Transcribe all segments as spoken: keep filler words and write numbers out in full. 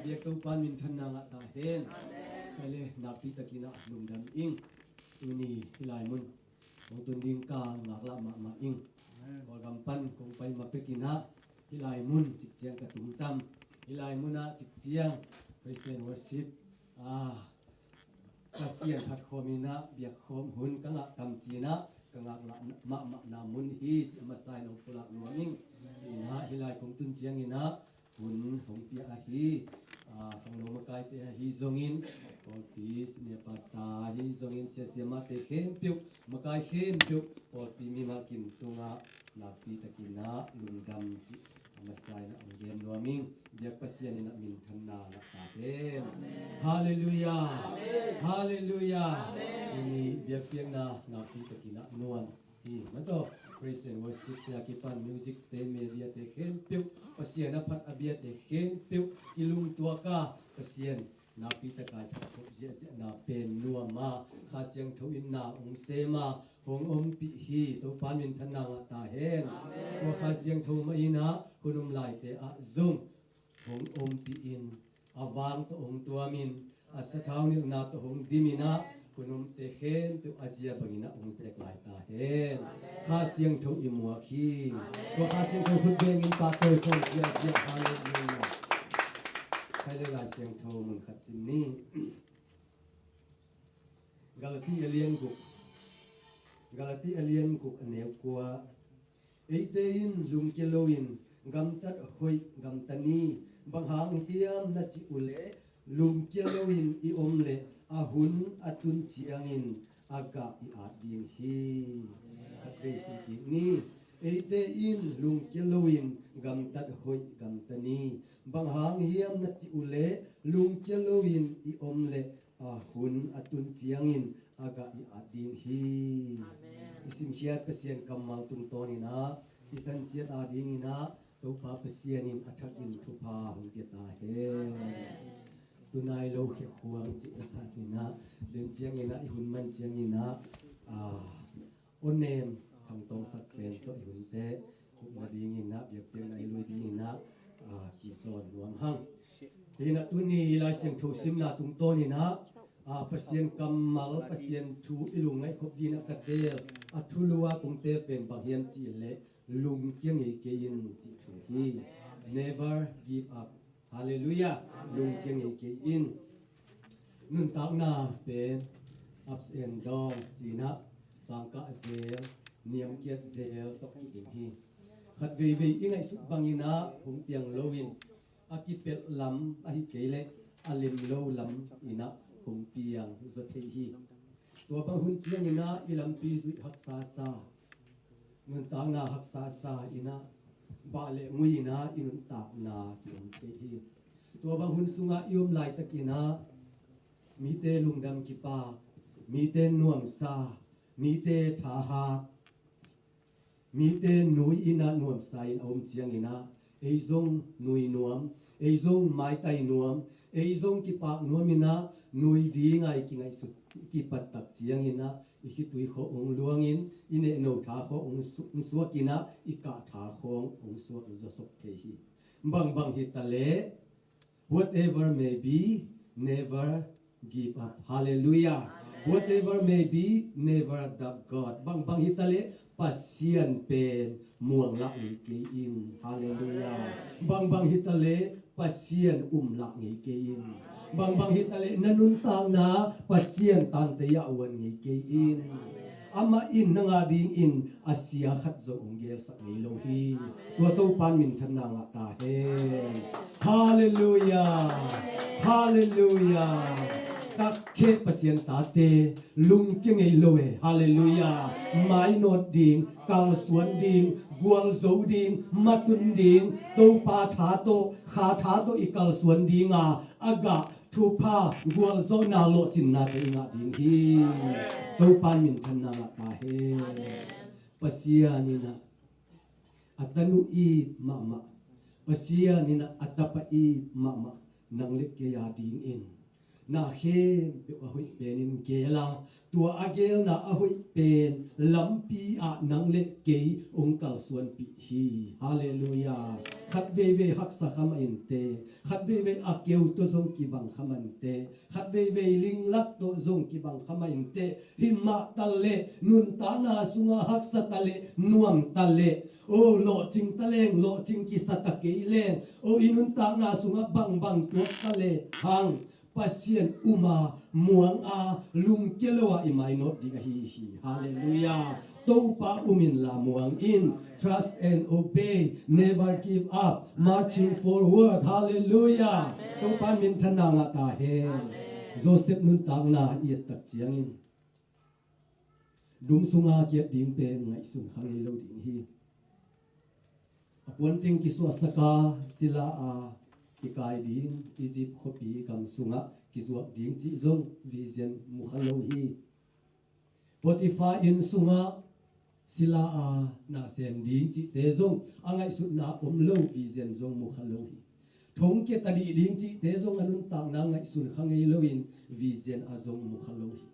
Biak Topa minthanna ngah ta hen. Kei le nakpi takin ah lungdam ing. Tuni hih lai mun hong tun ding ka ngaklah mahmah ing. Kawlgam pan kong pai ma pekin ah hih lai mun cik ciang ka tumtam. Hih lai mun ah cik ciang praise and worship, ah, Pasian phat khawm in ah biak khawm hun ka ngah tam ci-in ah ka ngaklah mahmahna mun hi ci a masa in hong pulak nuam ing. Ina hih lai kong tun ciangin ah hun hong pia ahi, ah, khangno makaite ahi zongin, pawlpi senior pastor ahi zongin, sia siamahte khempeuh, makai khempeuh, pawlpi mimal kim tungah nakpi takin ah lungdam cih a masa in ah hong gen nuam ing. Biak Pasian in ah minthanna ngah ta hen. Halleluiah. Halleluiah. Tuni biakpiakna nakpi takin ah nuam hi. Mataw, praise and worship te a kipan music te, media te khempeuh, Pasian a phat a biate khempeuh kilungtuak a, Pasian nakpi takin phat khop ziahziahna pen nuam a, Kha Siangtho in na hong sem a, hong ompih hi. Topa minthanna ngah ta hen. Tua Kha Siangtho mah in ah hun um laite ah zong hong ompih in, a vang tawh hong tuamin, a sathau nilhna tawh hong dimin ah hun umte khempeuh a zia bangin ah hong zek lai ta hen. Kha Siangtho i muak hi. Tua Kha Siangtho khut bengin pahtawi khawm ziahziah. Halleluiah. Kei le Lai Siangtho mun khat sim ni. Galati a lian guk. Galati a lian guk a neu kua. Eite in lungkia loin gamtat hoih gamta ni. Bang hang hiam na cih uhleh lungkia loin i om leh a hun a tun ciangin a gah i at ding hi. Khatvei sim kik ni. Eite in lungkia loin gamtat hoih gamta ni. Bang hang hiam na cih uhleh lungkia loin i om leh a hun a tun ciangin a gah i at ding hi. Amen. I simkhiat Pasian kammal tungtawnin ah i thanciat adingin ah Topa Pasian in a thakin thupha hong pia ta hen. Amen. Tunai lo khekhuang cih danin ah, den ciangin ah, i hun man ciangin ah, ah, Onem Thang Tawng Sak pen tawh i hunte khup nadingin ah, biakpiakna i lui dingin ah, ah, kisawn nuam hang. Hi in ah tuni Lai Siangtho simna tungtawnin ah, ah, Pasian kammal, Pasian thu i lungngaih khop dingin ah ka teel, a thulu a kong teel pen bang hiam cih leh lungkia ngei kei in cih thu hi. Never give up. Halleluiah. Lungkia ngei kei in. Nuntakna pen ups and downs ci-in ah, sangkah zel, niamkiat zel tawh kiding hi. Khat veivei i ngaihsut bangin ah hong piang loin, a kipelh lam ahih kei leh a lem lo lam in ah hong piang zaw thei hi. Tua bang hun ciangin ah i lampi zuih haksa sa, nuntakna haksa sa in ah, bah le mui in ah i nuntakna ki-om thei hi. Tua bang hun sungah i om laitakin ah mite lungdam kipak, mite nuamsa, mite thahat, mite nui in ah nuamsa in a om ciangin ah, ei zong nui nuam, ei zong maitai nuam, ei zong kipak nuam in ah, nui ding a i kingaihsut, i kipat tak ciangin ah, i khitui khawh hong luangin, i nehno tha khawh hong su-, hong suakin ah, i kah tha khawng hong suak zawsop thei hi. Bangbang hi ta leh, whatever may be, never give up. Halleluiah. Whatever may be, never doubt God. Bangbang hi ta leh Pasian pen muang lah ngei kei in. Halleluiah. Bangbang hi ta leh Pasian um lah ngei kei in. Bangbang hi ta leh na nuntakna Pasian tante ah uan ngei kei in. Amah in nang adingin a sia khat zong hong gelsak ngei lo hi. Tua Topa in minthanna ngah ta hen. Halleluiah. Halleluiah. Takkheh Pasian tate, lungkia ngei lo e. Halleluiah. Mainawt ding, kalsuan ding, gualzo ding, matun ding, Topa tha tawh, Kha tha tawh i kalsuan ding a, a gah thupha, gualzawhna, lawhcinna te i ngah ding hi. Topa in minthanna ngah ta hen. Pasian in ah a tanu it mahmah, Pasian in ah a tapa it mahmah nang le kei adingin na khempeuh a hoih penin gel a, tua a gelna a hoih pen lampi ah nang le kei hong kalsuanpih hi. Halleluiah. Khat veivei haksa kha mah inteh, khat veivei a keu tawh zong kibang kha mah inteh, khat veivei linglak tawh zong kibang kha mah inteh, hi mah taleh nuntakna sungah haksa taleh nuam taleh, o, lawhcing taleng, lawhcing kisa ta kei leng, o, i nuntakna sungah bangbang tuak taleh hang, Pasian um a, muang a, lungkia lo a i mainawt ding ahi hi. Halleluiah. Topa um inla muang in. Trust and obey. Never give up. Marching forward. Halleluiah. Topa minthanna ngah ta hen. Joseph nuntakna i et tak ciangin dum sunga kiat ding pen ngaihsun kha ngei lo ding hi. A puanteng kisuahsak a, sila a kikai ding, Egypt khuapi gam sungah kizuak ding cih zong vision mu kha lo hi. Potiphar inn sungah sila a na sem ding cihte zong a ngaihsutna om lo, vision zong mu kha lo hi. Thong kia ta dih ding cihte zong a nuntakna ngaihsun kha ngei loin vision a zong mu kha lo hi.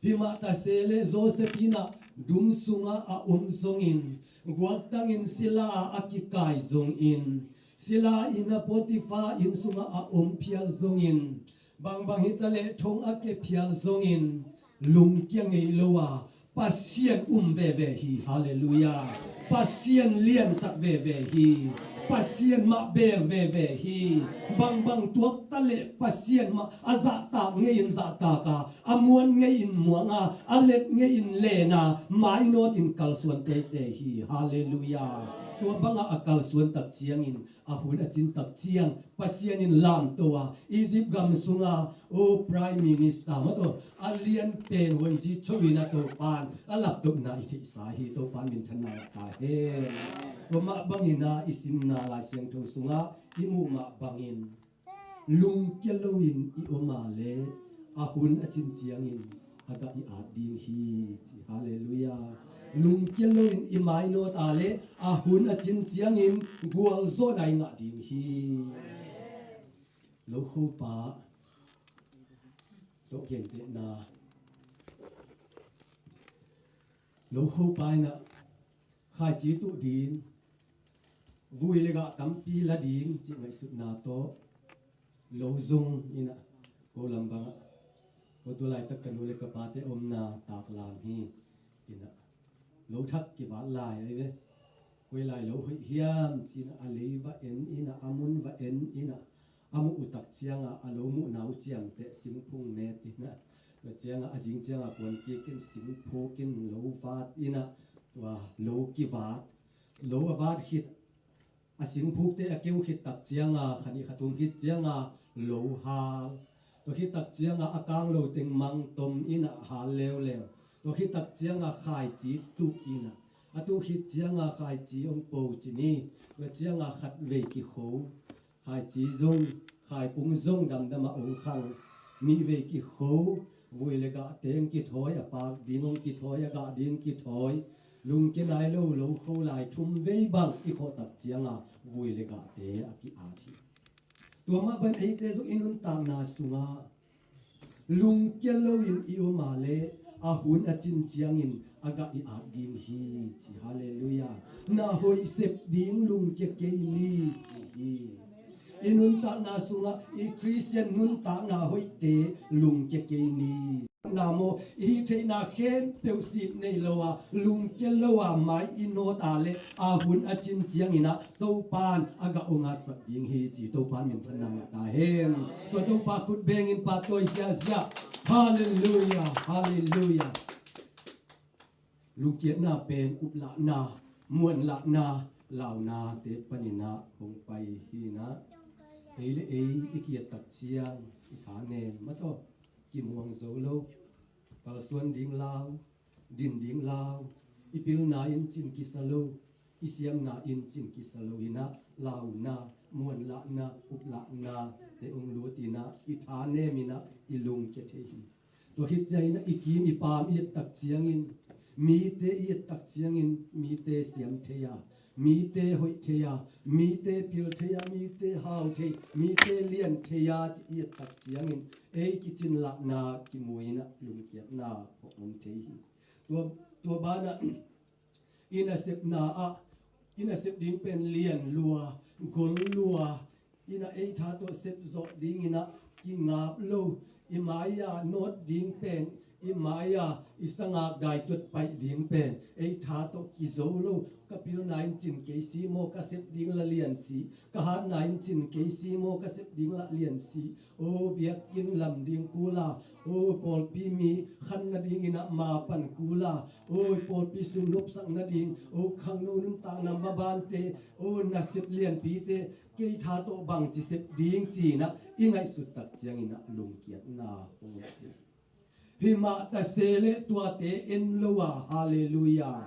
Hi mah ta se leh Joseph in ah dum sungah a om zongin, guaktangin sila ah a kikai zongin, sila in ah Potiphar inn sungah a om phial zongin, bangbang hi taleh thong a kia phial zongin, lungkia ngei lo a, Pasian um veve hi. Halleluiah. Pasian liansak veve hi. Pasian mah bel veve hi. Bangbang tuak taleh Pasian mah a zahtak ngei in zahtak a, a muan ngei in muang a, a let ngei in len a, mainawt in kalsuan teitei hi. Halleluiah. Tua bangah a kalsuan tak ciangin, a hun a cin tak ciang, Pasian in lamto a, Egypt gam sunga, o, Prime Minister mah tawh a lian pen Won Jin Cho in a Topan a laptohna i theihsa hi. Topan minthanna ngah ta hen. Tua mah bangin ah i simna Lai Siangtho sungah i muh mah bangin, lungkia loin i om a leh a hun a cin ciangin a gah i at ding hi, ci. Halleluiah. Lungkia loin i mainawt a leh a hun a cin ciangin gualzawhna i ngah ding hi. Lokhopa tawh gentehna, lokhopa in ah khaici tuh ding, vui le gah tampi la ding cih ngaihsutna tawh, lo zong in ah, ko lam bangah, ko tu laitak ka nu le ka pate omna Taklam hi in ah, lo thak kivat lai ahi ve. Koi lai lo hoih hiam ci-in ah, a lei va en in ah, a mun va en in ah, a muh uh tak ciangah a lo muhna uh ciamteh singphung met in ah, tua ciangah a zing ciangah kuan kik in singphuk in lo vat in ah, tua lo kivat, lo a vat khit, a singphukte a keu khit tak ciangah kha nih kha thum khit ciangah lo hal, tua khit tak ciangah a kang lo teng mang tom in ah hal leuleu, tua khit tak ciangah khaici tuh in ah, a tuh khit ciangah khaici hong po ci ni, tua ciangah khat vei kikho, khaici zong, khaipung zong damdam ah hong khang, nih vei kikho, vui le gah teng kithawi, a pak ding hong kithawi, a gah ding kithawi, lungkia nai lo, lo kho lai thum vei bang i khawh tak ciangah vui le gahte a ki-at hi. Tua mah bang eite zong i nuntakna sungah lungkia loin i om a leh a hun a cin ciangin a gah i at ding hi, ci. Halleluiah. Na hoih sep ding lungkia kei ni, ci hi. I nuntakna sungah i Khristian nuntakna hoihte lungkia kei ni. Na maw, i hih theihna khempeuh sih nei lo a, lungkia lo a mai i nawt a leh a hun a cin ciangin ah Topan a gah hong atsak ding hi, ci. Topan minthanna ngah ta hen. Tua Topa khut bengin pahtawi ziahziah. Halleluiah, halleluiah. Lungkiatna pen uplahna, muanlahna, launate panin ah hong pai hi in ah, ei le ei i ki-et tak ciang i thanem mah tawh kimuang zo lo. Kalsuan ding lau, din ding lau, i pilna in cin kisa lo, i siamna in cin kisa lo in ah, launa, muanlahna, uplahna te hong lut in ah, i thanem in ah i lungkia thei hi. Tua khit ciangin ah i kim i pam i et tak ciangin, mite i et tak ciangin mite siam thei a, mite hoih thei a, mite pil thei a, mite hau thei, mite lian thei a ci i et tak ciangin ei kicin lahna kimu in ah lungkiatna hong om thei hi. Tua, tua banah i nasepna ah i nasep ding pen lian lua, gol lua, i na ei tha tawh sep zawh dingin ah kingap lo, i mai-a nawt ding pen, i mai-a i sangak dai tuat paih ding pen ei tha tawh kizo lo. Ka pilna in cin kei si maw, ka sep ding la lian si, ka hatna in cin kei si maw, ka sep ding la lian si. O biakinn lam ding kul a, o pawlpi mi khan nadingin ah ma pan kul a, o pawlpi sum nopsak nading, o khangno nuntakna mabante, o nasep lianpite, kei tha tawh bangci sep ding ci-in ah i ngaihsut tak ciangin ah lungkiatna hong om thei. Hi mah ta se leh tuate en lo a, halleluiah.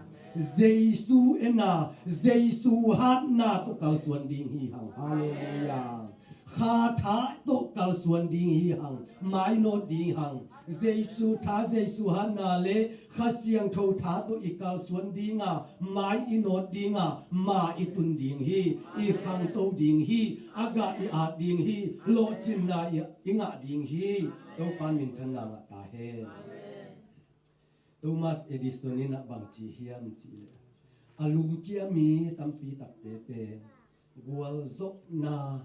Jesu en a, Jesu hatna tawh kalsuan ding hi hang, halleluiah. Kha tha tawh kalsuan ding hi hang, mai nawt ding hang. Jesu tha, Jesu hatna le Kha Siangtho tha tawh i kalsuan ding a, mai i nawt ding a, ma i tun ding hi, i khangto ding hi, a gah i at ding hi, lawhcinna i, i ngah ding hi. Topa minthanna ngah ta hen. Thomas Edison in ah bangci hiam cih leh, a lungkia mi tampi takte pen gualzawhna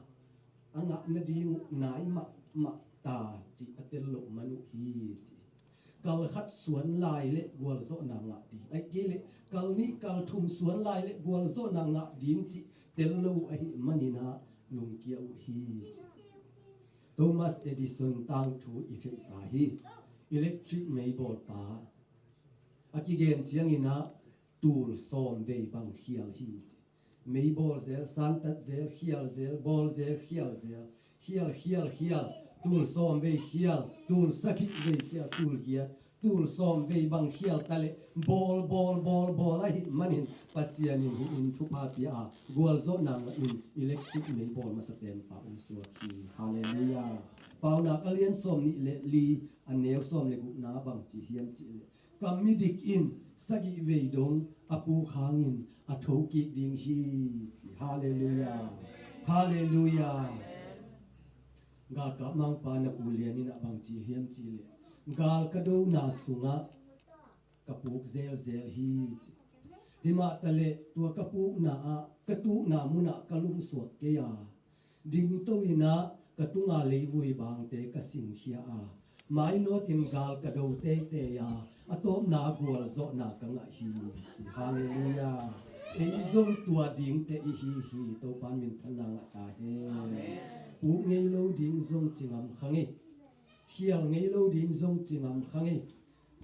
a ngah nading uh nai mahmah ta cih a tel loh man uh hi ci. Kal khat suan lai leh gualzawhna ngah ding, ahih kei leh kal nih kal thum suan lai leh gualzawhna ngah ding cih tel lo uh ahih manin ah lungkia uh hi ci. Thomas Edison tangthu i theihsa hi. Electric meibawlpa a kigen ciangin ah tul sawm vei bang khial hi ci. Meibawl zel, santat zel, khial zel, bawl zel, khial zel, khial, khial, khial, tul sawm vei khial, tul sagih vei khial, tul giat, tul sawm vei bang khial ta leh bawl, bawl, bawl, bawl ahih manin Pasian in hih in thupha pia a, gualzawhna ngah in electric meibawl masa penpa hong suak hi. Halleluiah. Paunak a lian sawm nih leh li, a neu sawm leh gukna bangci hiam cih leh, ka midik in sagih vei dong a puk hangin a tho kik ding hi ci. Halleluiah. Halleluiah. Galkap mangpa na pu lian in ah bangci hiam cih leh, gal ka dona sungah ka puk zelzel hi ci. Hi mah ta leh tua ka pukna ah, ka tukna munah ka lumsuak kei a, dingto in ah ka tunga leivui bangte ka singkhia a, mainawtin gal ka do teitei a, a tawpna gualzawhna ka ngah hi ci. Halleluiah. Ei zong tua dingte i hi hi. Topa minthanna ngah ta hen. Puk ngei lo ding zong ci ngam kha ngei. Khial ngei lo ding zong ci ngam kha ngei.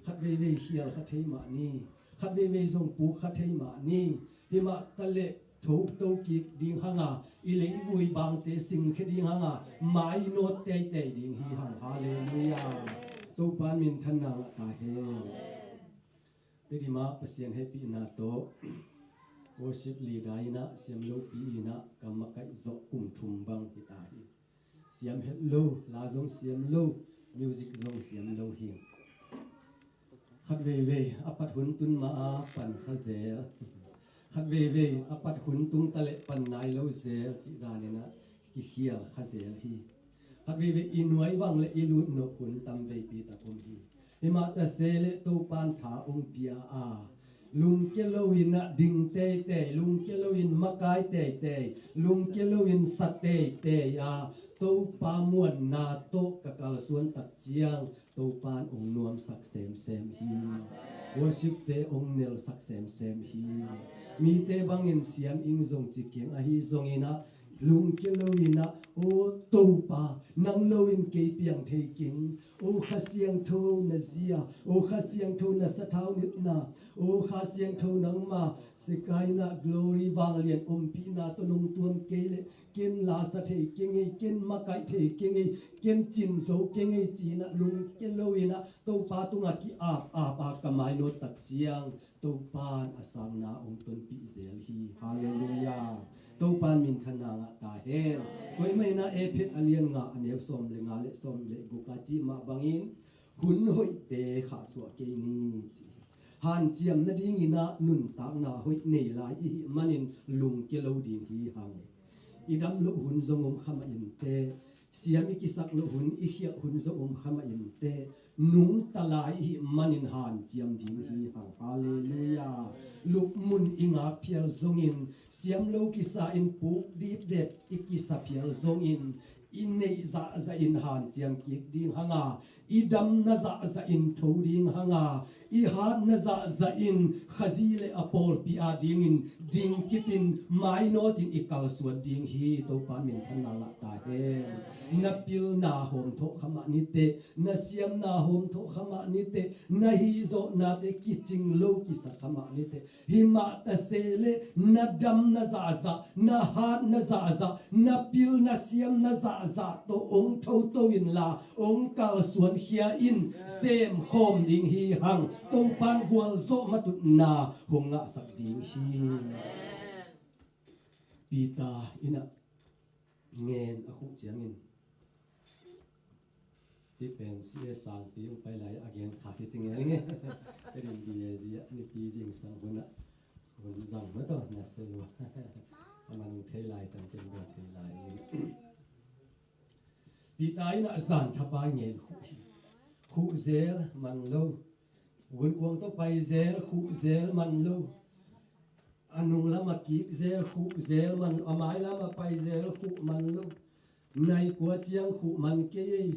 Khat veivei khial kha thei mah ni, khat veivei zong puk kha thei mah ni. Hi mah ta leh tho to kik ding hang a, i leivui bangte singkhia ding hang a, mainawt teitei ding hi hang. Halleluiah. Topa minthanna ngah ta hen. Tedim ah Pasian hehpihna tawh worship leader in ah, siam lopi in ah ka makaih zawh kum thum bang hi ta hi. Siam het lo, la zong siam lo, music zong siam lo hi. Khat veivei a pat hun tun ma a pan kha zel, khat veivei a pat hun tung ta leh pan nai lo zel cih dan in ah kikhial kha zel hi. Khat veivei i nuai vang leh i lut nop hun tam veipi tak om hi. Hi mah ta se leh Topa'n tha hong pia a, lungkia lo in ah ding teitei, lungkia lo in makai teitei, lungkia lo in sa teitei a, Topa muanna tawh ka kalsuan tak ciang Topa'n hong nuamsak semsem hi. Worship-te hong nelsak semsem hi. Mite bangin siam ing zong ci keng, ahi zongin ah lungkia lo in ah, o Topa, nang lo in kei piang thei keng. O Kha Siangtho na zia, o Kha Siangtho na sathau nilhna, o Kha Siangtho nangma Shekinah glory vanglian ompihna tawh nong tuam kei leh ken la sa thei keng ei, ken makaih thei keng ei, ken cin zo keng ei ci-in ah lungkia lo in ah Topa tungah ki-ap ap a ka mainawt tak ciang Topa'n a sangna hong tonpih zel hi. Halleluiah. Topa'n minthanna ngah ta hen. Tua ahih manin ah Efesa a lian nga a neu sawm leh nga leh sawm leh guk a cih mah bangin, hun hoihte khahsuah kei ni ci. hanciam nadingin ah nuntakna hoih nei lai i hih manin lungkia lo ding hi hang. I dam loh hun zong om kha mah inteh, siam i kisak loh hun, i khialh hun zong om kha mah inteh, nungta lai i hih manin hanciam ding hi hang. Halleluiah. Lupmun i ngak phial zongin, siam lo kisa in puk dipdep i kisa phial zongin, i neih zahzah in hanciam kik ding hang a, i damna zahzah in tho ding hang a, i hatna zahzah in Khazih le a pawlpi adingin dingkipin mainawtin i kalsuan ding hi. Topa minthanna ngah ta hen. Na pilna hawmthawh kha mah niteh, na siamna hawmthawh kha mah niteh, na hihzawhnate kicing lo kisa kha mah niteh, himah ta se leh na damna zahzah, na hatna zahzah, na pil na siamna zahzah tawh ong thoto inla, ong kalsuan khia in, semkhawm ding hi hang. Topan gualzawh matutna hong ngahsak ding hi. Peter in ah ngen a khuh ciangin, hih pen C A sangpi hong pai lai a gen kha hi ci ngen nge. Ka din B A Z ah nipi zingsang hun ah hun zang na tawh na se lua. A man hong thei lai tang ken bel thei lai ni. Peter in ah zan thapai ngen khuh hi. Khuh zel man lo. Gunkuang tawh pai zel, khuh zel man lo. A nung lam a kik zel, khuh zel man lo. A mai lam a pai zel, khuh man lo. Nai kua ciang khuh man kei ei.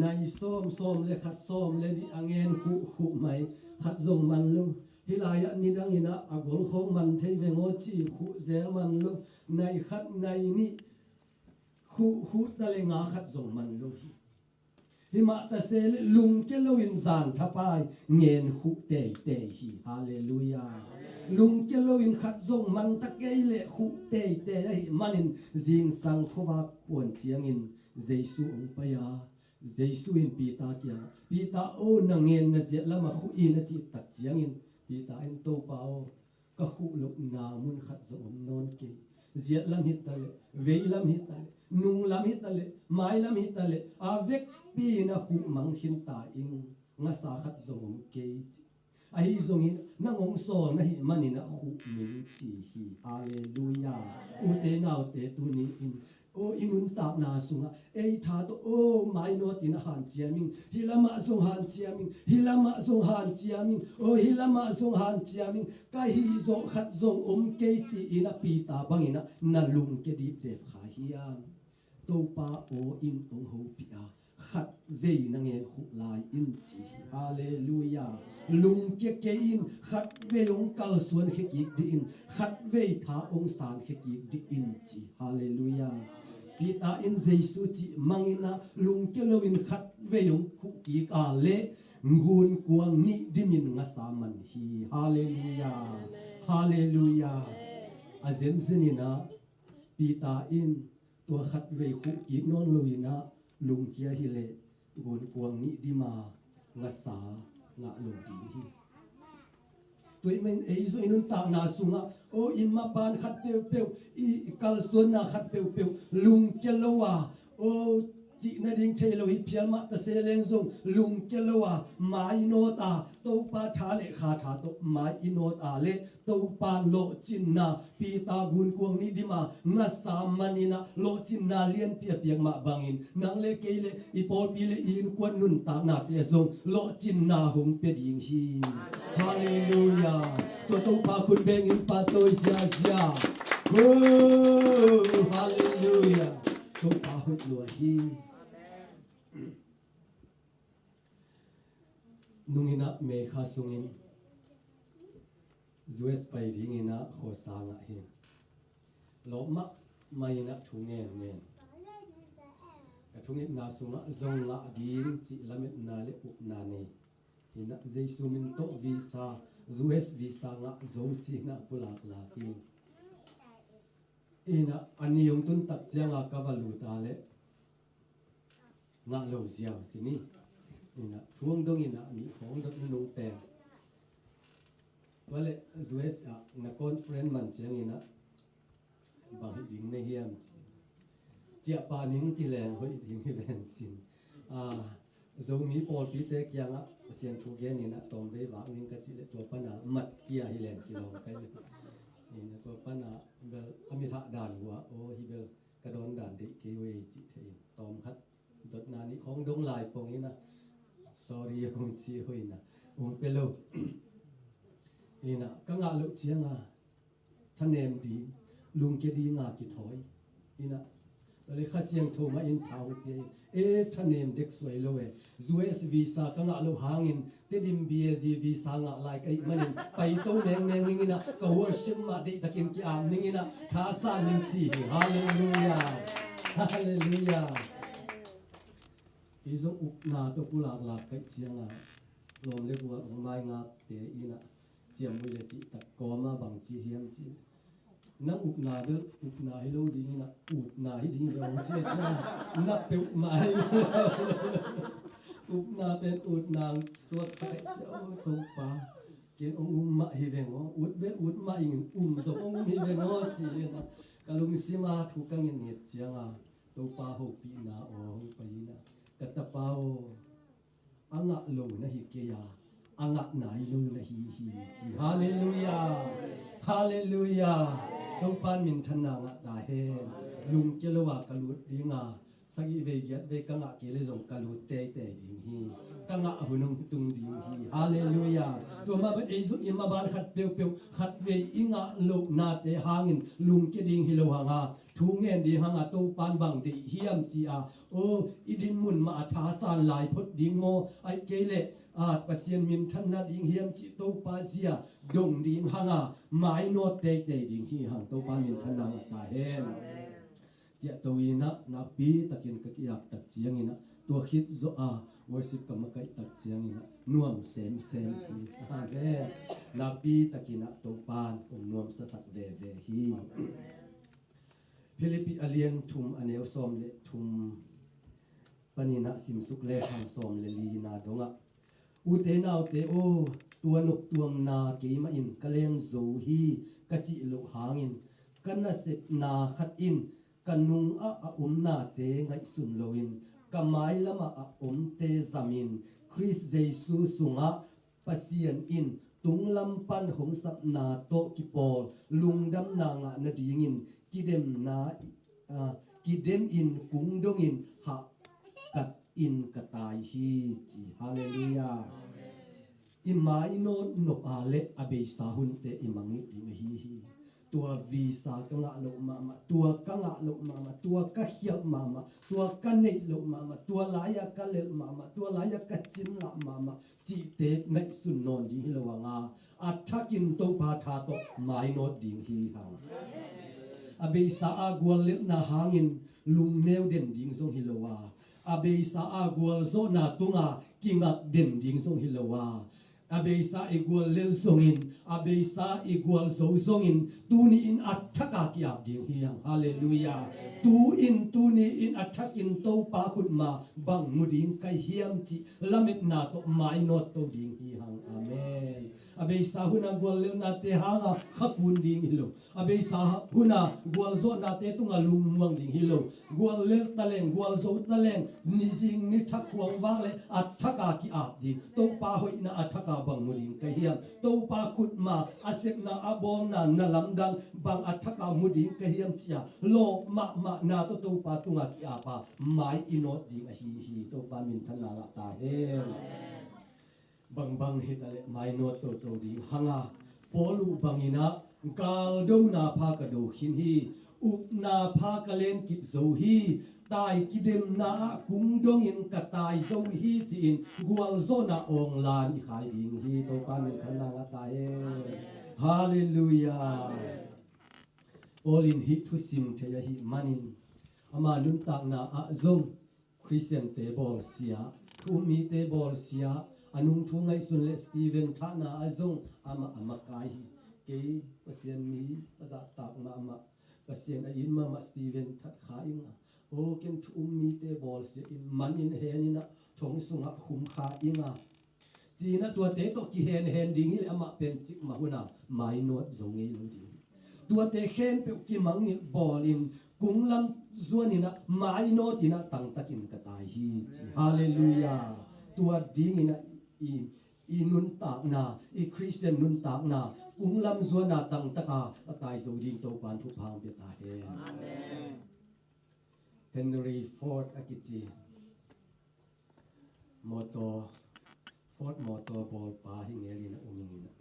Nai sawm, sawm le khat, sawm le nih a ngen khuh, khuh mai khat zong man lo. Hih lai ah nidang in ah a gol khawng man thei veng aw ci, khuh zel man lo. Nai khat, nai nih khuh, khuh ta le nga khat zong man lo hi. Himah ta se leh lungkia loin zan thapai ngen khuh teitei hi. Halleluiah. Lungkia loin khat zong man ta kei leh khuh teitei ahih manin zingsang khuavak kuan ciangin Jesu ong pai a, Jesu in Peter kiangah, Peter aw, na ngen na ziat lamah khuh in a cih tak ciangin Peter in, Topa aw, ka khuh lohna mun khat zong om nawn kei. Ziat lam hi ta leh, vei lam hi ta leh, nung lam hi ta leh, mai lam hi ta leh, a vekpi in a khuh mang khin ta ing, ngasa khat zong om kei ci. Ahi zongin nang ong sawl na hih manin a khuh ning ci hi. Halleluiah. Ute naute, tuni in aw, i nuntakna sungah ei tha tawh aw, mainawtin a hanciam ing, hih lamah zong hanciam ing, hih lamah zong hanciam ing, aw, hih lamah zong hanciam ing, ka hihzawh khat zong om kei ci-in a Peter bangin ah na lungkia dipdep kha hiam? Topa aw in ong hopih a, khatvei na ngen khuh lai in ci hi. Halleluiah. Lungkia kei in, khatvei ong kalsuan khia kik dih in, khatvei tha ong san khia kik dih in ci. Halleluiah. Peter in Jesu cih mang in ah lungkia loin khatvei ong khuh kik a leh gunkuang nih dimin ngasa man hi. Halleluiah. Halleluiah. A zenzen in ah Peter in tua khatvei khuh kik nawn loin ah lungkia hi leh gunkuang nih dima ngasa ngah lo ding hi. Tua ahih manin ei zong i nuntakna sungah aw, i maban khat peuhpeuh, i, i kalsuanna khat peuhpeuh lungkia lo a, aw, cih nading thei lo hi phial mah ta se leng zong lungkia lo a, mai i nawt a, Topa tha le kha tha tawh mai i nawt a leh Topa lawhcinna Peter gunkuang nih dima ngasa manin ah lawhcinna lianpi a piak mah bangin nang le kei le i pawlpi le i innkuan nuntaknate zong lawhcinna hong pia ding hi. Halleluiah. Tua Topa khut bengin pahtawi ziazia. Halleluiah. Topa hoih lua hi. Nung in ah May kha sungin U S pai dingin ah khuasa ngah hi. Lawp mahmah in ah thu ngen ngen. Ka thungetna sungah zong ngah ding cih lametna le upna nei. Hi in ah Jesu min tawh visa, U S visa ngah zo ci in ah pulak lak hi. Hi in ah a ni hong tun tak ciangin ka va lut a leh ngah lo ziau ci ni. Hi in ah thu hong dong in ah nih khawng dot na nung pen. Tua leh U S ah na conference man ciangin ah bang hi ding na hiam ci. Ciahpah ning ci leng hoih ding hi ven cin. Ah, Zomi pawlpite kiangah Pasian thu gen in ah tawmvei vak ning ka cih leh tua pana mat kia hi leng kilawm kai leh. In ah tua pana bel a mit hah dan uh ah aw hi bel ka dawn dan deih kei uh ei cih thei in tawm khat dotna nih khawng dong lai pong in ah sorry hong ci uh in ah hong pe lo. In ah ka ngah loh cianga thanem ding, lungkia dinga kithawi. In ah, le Kha Siangtho mah in tha hong pia in, e thanem dek suai lo e. U S visa ka ngah loh hangin, Tedim B A G visa ngah lai ka hih manin, paito mengmeng ning in ah, ka worship mah deihtakin ki-am ning in ah, thasan ning ci hi. Halleluiah. Halleluiah. I zong upna tawh pulaklak kaih cianga lawm le gual hong maingakte in ah ciam uh le cih tak kawma bang ci hiam cih nang upna bel upna hi lo ding in ah utna hi ding bel hong ci a cianga na peuhmah hi. Upna pen utna suaksak kaih cia aw Topa ken hong um mah hi veng aw, ut bel ut mah in um zong hong um hi veng aw ci in ah ka lungsima thu ka ngen nget cianga Topa hopihna aw hong pai in ah ka tapa aw, a ngah lo na hi kei a, a ngah nai lo na hi hi ci. Halleluiah. Halleluiah. Topa minthanna ngah ta hen. Lungkia lo a ka lut dinga sagih vei giat vei ka ngah kei le zong ka lut teitei ding hi. Ka ngah hun hong tung ding hi. Halleluiah. Tua mah bang ei zong i maban khat peuhpeuh khat vei i ngah lohnate hangin lungkia ding hi lo hanga thu ngen ding hanga Topan bang deih hiam ci a, o i dinmun mah a thasan lai phot ding maw, ai kei leh a Pasian minthanna ding hiam cih Topa zia dong ding hanga mainawt teitei ding hi hang. Topa minthanna ngah ta hen. Ciahto in ah nakpi takin ka ki-ap tak ciangin ah tua khit zawh a worship ka makaih tak ciangin ah nuam semsem hi. Amen. Nakpi takin ah Topan hong nuamsasak veve hi. Philippi a lian thum a neu sawm le thum panin ah simsuk le hang sawm le lina dongah, ute naute aw, tua noptuamna keimah in ka len zo hi ka cih loh hangin ka nasepna khat in ka nungah a omnate ngaihsun loin ka mailamah a omte zamin Khrist Jesu sungah Pasian in tunglam pan hong sapna tawh kipawl lungdamna ngah nadingin kidemna, ah, kidemin kung dongin hahkat in ka tai hi ci. Halleluiah. I mainawt nop a le a beisa hunte i mangngilh ding ahi hi. Tua visa ka ngah loh mahmah, tua ka ngah loh mahmah, tua ka khialh mahmah, tua ka neih loh mahmah, tua lai-ah ka lelh mahmah, tua lai-ah ka cinlah mahmah cihte ngaihsun nawn ding hi lo hanga a thakin Topa tha tawh mainawt ding hi hang. A beisa a guallelhna hangin lungneu den ding zong hi lo a, a beisa a gualzawhna tunga kingak den ding zong hi lo a, a beisa i guallel zongin, a beisa i gualzo zongin tuni in a thaka ki-ap ding hi hang. Halleluiah. Tu in tuni in a thakin Topa khutma bang mu ding ka hiam cih lametna tawh mainawt to ding hi hang. Amen. A beisa huna guallelnate hanga khakun ding hi lo, a beisa huna gualzawhnate tunga lungmuang ding hi lo. Guallel taleng, gualzo taleng, nizing nithak khuang vak le a thaka ki-ap ding. Topa hoihna a thaka bang mu ding ka hiam? Topa khutma a sepna a bawlna na lamdang bang a thaka mu ding ka hiam cia lawp mahmahna tawh Topa tunga ki-apa mai i nawt ding ahi hi. Topa minthanna ngah ta hen. Bangbang hi ta leh mainawt toto ding hanga Paul uh bangin ah galdona pha ka do khin hi. Upna pha ka len kip zo hi. Tai kidemna ah kung dongin ka tai zo hi ci-in gualzawhna awnglan i khai ding hi. Topa minthanna ngah ta hen. Halleluiah. Paul in hih thusim thei ahih manin ama nuntakna ah zong Khristiante bawlsia, thu um mite bawlsia, a nungthu ngaihsun le Stephen thahna ah zong amah a makai hi. Kei Pasian mi a zahtak mahmah, Pasian a it mahmah Stephen that kha ing a, aw ken thu um mite bawlsia in man in hen in ah thong sungah khum kha ing a, ci-in ah tuate tawh kihenhen ding hi leh amah pen cikmah hunah mainawt zo ngei lo ding hi. Tuate khempeuh kimangngilh bawlin kunglam zuaninah mainawtinah tangtakin ka tai hi ci. Halleluiah. Tua dinginah i, i nuntakna, i Khristian nuntakna kunglam zuana tangtaka a tai zo ding Topan thupha hong pia ta hen. Amen. Henry Ford a kici motor, Ford motor bawlpa hi ngelinah um inginah,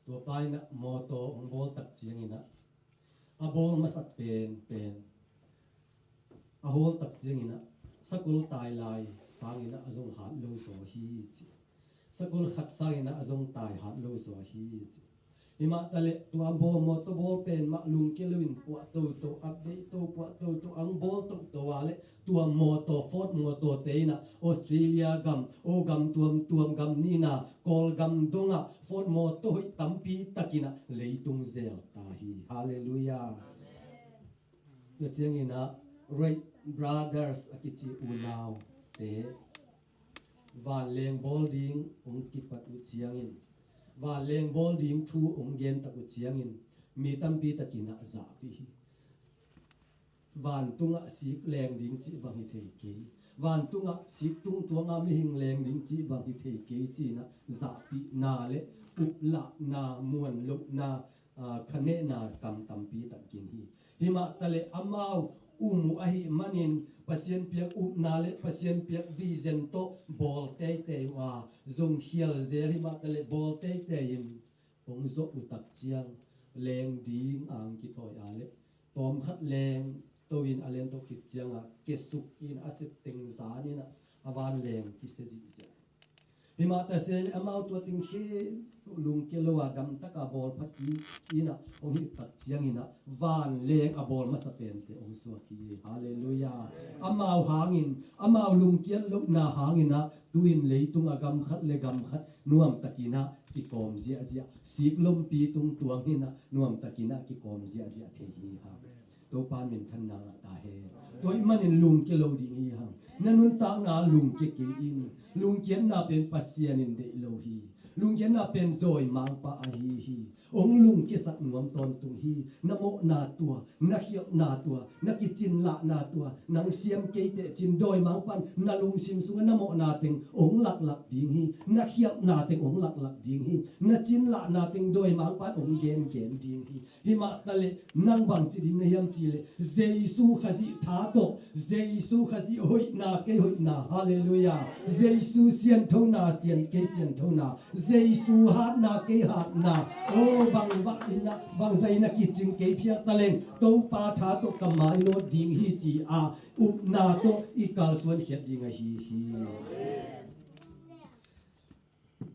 tua pa inah motor hong bawl tak cianginah a bawl masa penpen a hawl tak cianginah sakol tai lai sanginah a zong hat lo zaw hi ci. Sakol khat sanginah a zong tai hat lo zaw hi ci. Himah taleh tua bawl motor bawl pen mah lungkia loin puah toto, update to, puah toto, ang bawl toto a leh tua motor, Ford motor te inah Australia gam, o gam tuamtuam gam nina, Kawlgam dongah Ford motor hoih tampi takinah leitung zel ta hi. Halleluiah. Tua cianginah Wright Brothers a kici unaute vanleng bawl ding hong kipat uh ciangin, vanleng bawl ding thu hong gentak uh ciangin, mi tampi takinah zahpih hi. Vantungah sik leng ding cih bang hi thei kei. Vantungah sik tungtuanga mihing leng ding cih bang hi thei kei cinah zahpihna le uplahna, muanlohna, aa, khanehna kam tampi tak ging hi. Himah taleh amau um uh ahih manin Pasian piak upna le Pasian piak vision tawh bawl teitei uh a, zong khial zel himah taleh bawl teitei in hong zawh uh tak ciang leng ding ang kithawi a leh tawmkhat leng to in a lento khit cianga kesuk in a sep teng zaninah a van leng kisia zihziah. Himah tase le amau tua teng khe lungkia lo a damtaka bawl pha kik inah hong hih tak cianginah van leng a bawl masa pente hong suak hi. Halleluiah. Amau hangin, amau lungkiat lohna hanginah tuin leitung a gam khat le gam khat nuamtakinah kikawm ziahziah, sik lompi tungtuang hinah nuamtakinah kikawm ziahziah thei hi hang. Topa minthanna ngah ta hen. Tua ih manin lungkia lo ding hi hang. Na nuntakna lungkia kei in. Lungkiatna pen Pasian in deih lo hi. Lungkiatna pen dawimangpa ahi hi. Hong lungkiasak nuam tawntung hi. Na mawhna tua, na khialhna tua, na kicinlahna tua, nang siam kei teh cin dawimangpan na lungsim sungah na mawhna teng hong laklak ding hi. Na khialhna teng hong laklak ding hi. Na cinlahna teng dawimangpan hong gengen ding hi. Himah taleh nang bangci ding na hiam cihleh Jesu Khazih tha tawh, Jesu Khazih hoihna, kei hoihna, halleluiah. Jesu sianthona, sian, kei sianthona, Jesu hatna, kei hatna. O bang, bang ina, bangzah ina kicing kei phiat taleng Topa tha tawh ka mainawt ding hi ci-a upna tawh i kalsuan khiat ding ahi hi.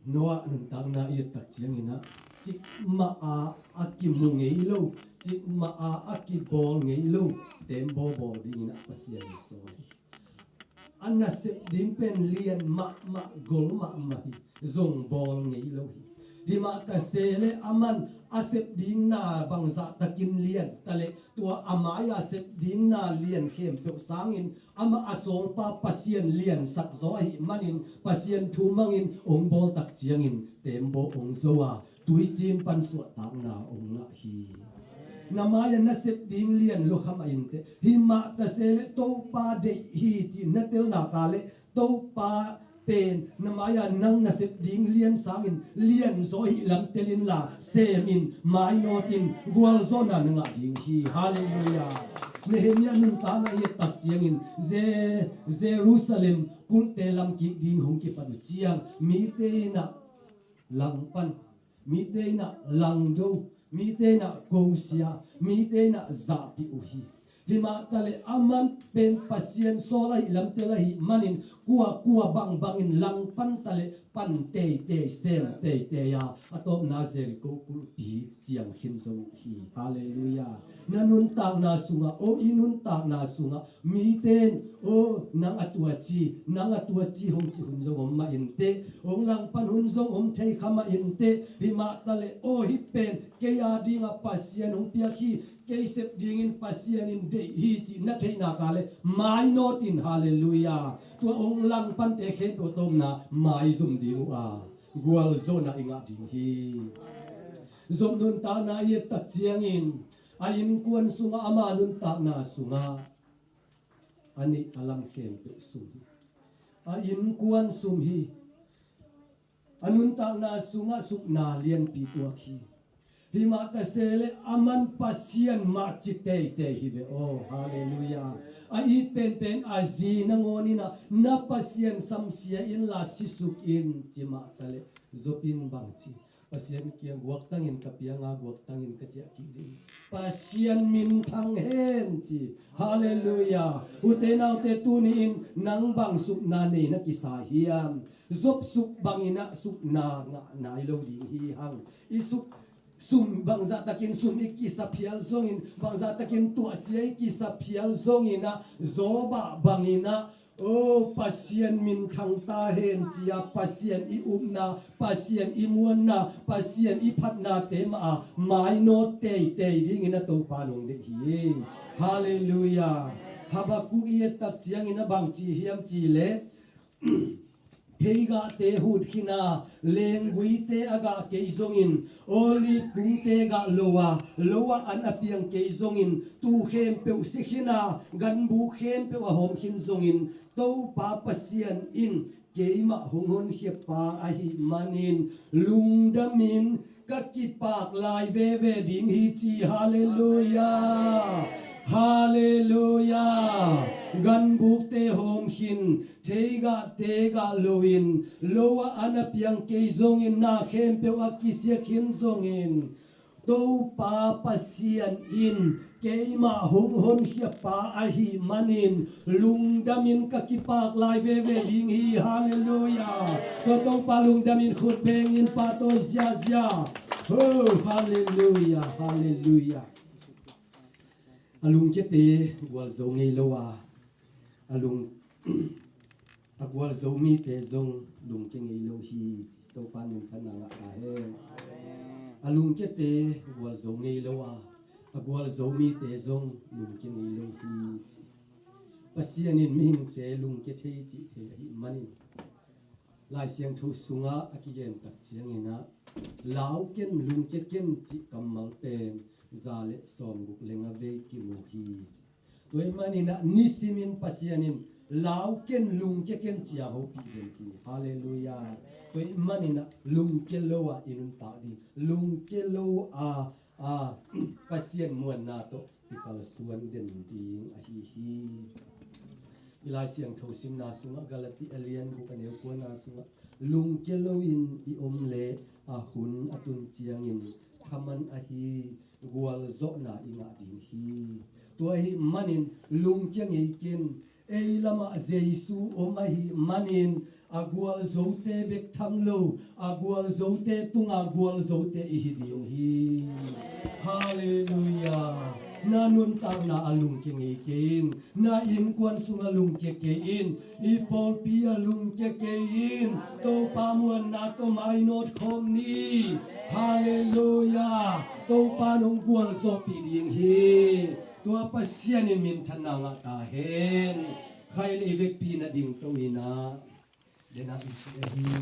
Noah nuntakna i et tak cianginah cikmah a a kimu ngei lo, cikmah a a kibawl ngei lo tembaw bawl dinginah Pasian in sawl hi. A nasep ding pen lian mahmah, gol mahmah hi, zong bawl ngei lo hi. Himah tase le aman a sep ding na bangzah takin lian taleh tua a mai-a sep ding na lian khempeuh sangin amah a sawlpa Pasian liansak zaw ahih manin Pasian thu mangin hong bawl tak ciangin tembaw hong zo a tuicin pan suahtakna hong ngah hi. Na mai-a na sep ding lian lua kha mah inteh, himah tase le Topa deih hi ci na tel nak leh Topa pen na mai-a nang na sep ding lian sangin lian zaw hi lam tel inla sem in, mainawt in, gualzawhna na ngah ding hi. Halleluiah. Nehemiah nuntakna i et tak ciangin Je-, Jerusalem kulhte lam kik ding hong kipan uh ciang mite inah langpan, mite inah langdo, mite inah kosia, mite inah zahpih uh hi. Himah taleh aman pen Pasian sawl ahih lam tel ahih manin kua kua bangbangin langpan taleh pan teitei, sem teitei a, a tawpna Jericho kulhpi ciang khin zo uh hi. Halleluiah. Na nuntakna sungah, o i nuntakna sungah miten, o nang a tua ci, nang a tua ci hong ci hun zong om mah inteh, hong langpan hun zong om thei kha mah inteh, himah taleh o hih pen kei a dingah Pasian hong piak hi, kei sep dingin Pasian in deih hi cih na theih nak leh mainawt in, halleluiah, tua hong langpante khempeuh tawpna maizum ding uh a gualzawhna i ngah ding hi. Job nuntakna i et tak ciangin A innkuan sungah, ama nuntakna sungah a neih a lam khempeuh sum hi. A innkuan sum hi. A nuntakna sungah sukna lianpi tuak hi. Himah ta se leh aman Pasian mah ci teitei hi ve aw. Halleluiah. A it penpen a zi nangawn in ah, na Pasian samsia inla sisuk in, ci mah ta leh Job in bang ci? Pasian kiang guaktangin ka piang a, guaktangin ka ciah kik ding. Pasian minthang hen, ci. Halleluiah. Ute naute, tuni-in nang bang sukna nei na kisa hiam? Job suk bangin ah sukna ngah nai lo ding hi hang. I suk sum, bangzah takin sum i kisa phial zongin, bangzah takin tuahsia i kisa phial zongin ah, Job ah bangin ah, o, Pasian minthang ta hen, ci-a Pasian i upna, Pasian i muanna, Pasian i phatnate mah a mainawt teitei dingin a Topa nong deih hi. Halleluiah. Habakkuk i et tak ciangin a bang ci hiam cih leh, theigahte hut khin a, lengguite a gah kei zongin, olive kungte gah lo a, lo ah an a piang kei zongin, tuu khempeuh si khin a, ganbuk khempeuh a hawm khin zongin, Topa Pasian in keimah hong honkhia pa ahih manin lungdamin ka kipak lai veve ding hi, ci. Halleluiah. Halleluiah. Ganbukte hawm khin, theigahte gah loin, lo ah an a piang kei zongin, na khempeuh a kisia khin zongin, Topa Pasian in keimah hong honkhia pa ahih manin lungdamin ka kipak lai veve ding hi. Halleluiah. Tua Topa lungdamin khut bengin pahtawi ziazia. Ho, halleluiah, halleluiah. A lungkiate gualzo ngei lo a, a lung a gualzo mite zong lungkia ngei lo hi, ci. Topa in minthanna ngah ta hen. A lungkiate gualzo ngei lo a, a gualzo mite zong lungkia ngei lo hi, ci. Pasian in mihingte lungkia thei cih thei ahih manin, Lai Siangtho sungah a kigen tak ciangin ah, lau ken, lungkia ken cih kammal pen za le sawmguk le nga vei kimu hi, ci. Tua ahih manin ah nisimin Pasian in lau ken, lungkia ken ci-a hopih den hi. Halleluiah. Tua ahih manin ah lungkia lo a i nuntak ding, lungkia lo a, a, Pasian muanna tawh i kalsuan den ding ahi hi. I Lai Siangtho simna sungah Galati a lian guk a neu kuana sungah, lungkia loin i om leh a hun a tun ciangin thaman ahi gualzawhna i ngah ding hi. Tua ahih manin lungkia ngei ken. Ei lamah Jesu om ahih manin a gualzote bek tham lo, a gualzote tunga gualzote i hi ding hi. Halleluiah. Na nuntakna ah lungkia ngei kei in. Na innkuan sungah lungkia kei in. I pawlpi ah lungkia kei in. Topa muanna tawh mainawt khawm ni. Halleluiah. Topa in hong gualzawhpih ding hi. Tua Pasian in minthanna ngah ta hen. Khai le i vekpi na dingto in ah, denah i si ahi.